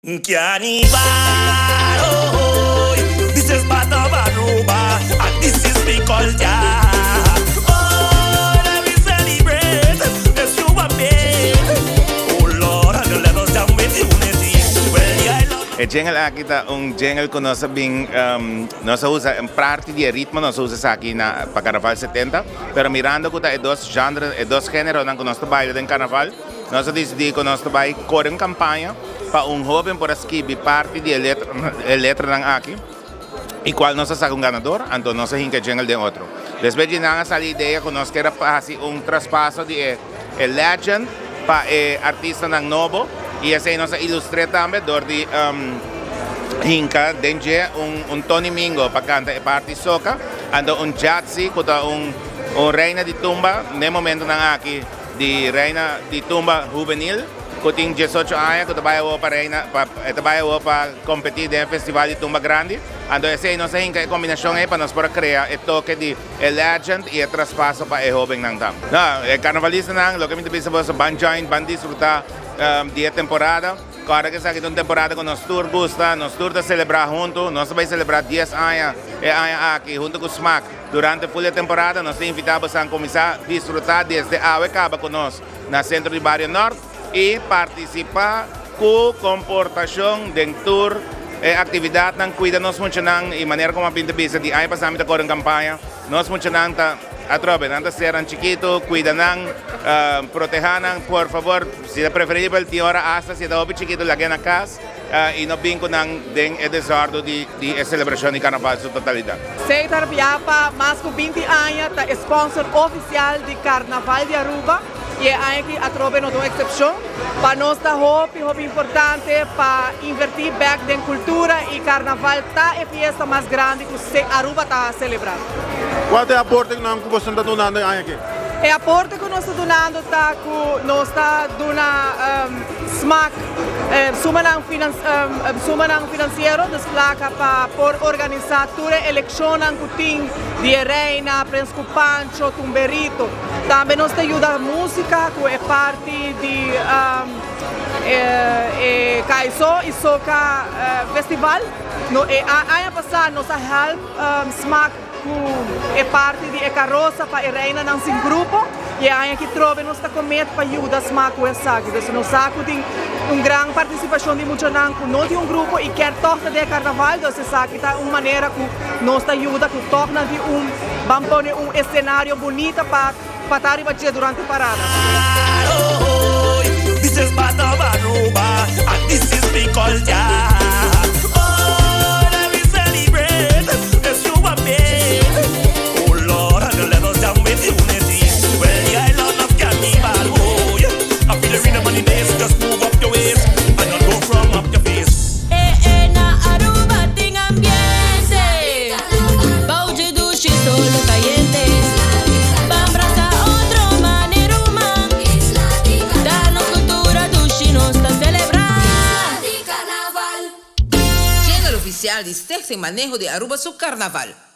Carnival, oh, this is part of Aruba, and this is we culture. Oh, let me celebrate, yes you are made. Oh Lord, and let us down with unity. Well, the island. E jingle aki ta un jingle ku nos a bin nos a usa un parti di e ritmo nos a usa esaki na pa Carnaval 70, pero mirando ku ta e dos genre e dos generonan ku nos ta baila den Carnaval, Nos a disidí ku nos ta bai kore un kampaña pa un hóben por a skibi parti di e letra e letranan aki i kual nos a saka un ganador, anto nos a hinka e jingle den otro. Despues di nan a sali idea ku nos kier a hasi un traspaso di e e legend pa e artistanan nobo i esei nos a ilustr'é tambe dor di hinka den dje un un Tony Mingo pa kanta e parti soca, anto un Jatsi ku ta un un reina di tumba n'e momentonan aki. Di Reina di Tumba Hubenil ku tin diesocho aña ku ta bai awor pa Reina pa e ta bai awor pa kompetí den e festival di tumba grandi. Anto esei nos a hinka e kombinashon ei pa nos por a krea e toke di e legend i e traspaso pa e hóbennan tambe. No, e karnavalistanan loke mi ta bisa boso ban join, ban disfrutá di e temporada. Kòrda ku esaki ta un temporada ku nos tur gusta, nos tur ta selebrá huntu. Nos ta bai selebrá dies aña e aña aki huntu ku Smaak. Durante ful e temporada nos ta invitá bosan kuminsá disfrutá desde awe kaba ku nos na Sentro di Bario Nort i partisipá ku komportashon den tur e aktividatnan. Kuida nos muchanan i manera komo a bin ta bisa di aña pasá mi ta kore un kampaña, nos muchanan ta atrobe, nan ta sernan chikitu, kuida nan, protehá nan por fabor, si ta preferibel tin ora asta si e ta hopi chikitu lag'é na kas. I no bin ku nan den e desòrdu di e selebrashon di karnaval su totalidat. Setar bia pa mas ku 20 aña ta e sponsor ofisial di Karnaval di Aruba i e aña aki atrobe no ta un eksepshon. Pa nos ta hopi hopi importante pa invertí bèk den kultura i Karnaval ta e fiesta mas grandi ku Aruba ta selebrá. Kual ta e aporte ku boso ta dunando e aña aki? E aporte ku nos ta dunando ta ku nos ta duna smak. Sumanan sumanan finansiero, dus plaka pa por organisá tur e elekshonnan ku tin di e reina, Prens ku Pancho, Tumberito. Tambe nos ta yuda músika ku e parti di e Kaiso i Soka Festival. E aña pasá nos a hèlp smak. Ku e parti di e karosa pa e reinanan sin grupo i e aña aki trobe nos ta komet pa yuda sma ku esaki. Pues nos sa ku tin un gran partisipashon di muchanan ku no tin un grupo i kier tòg ta den e karnaval, dus esaki ta un manera ku nos ta yuda ku tòg nan tin un ban pone un esenario bunita pa pa ta riba dje durante parada. Jingle oficial di Stichting Maneho di Aruba su Carnaval.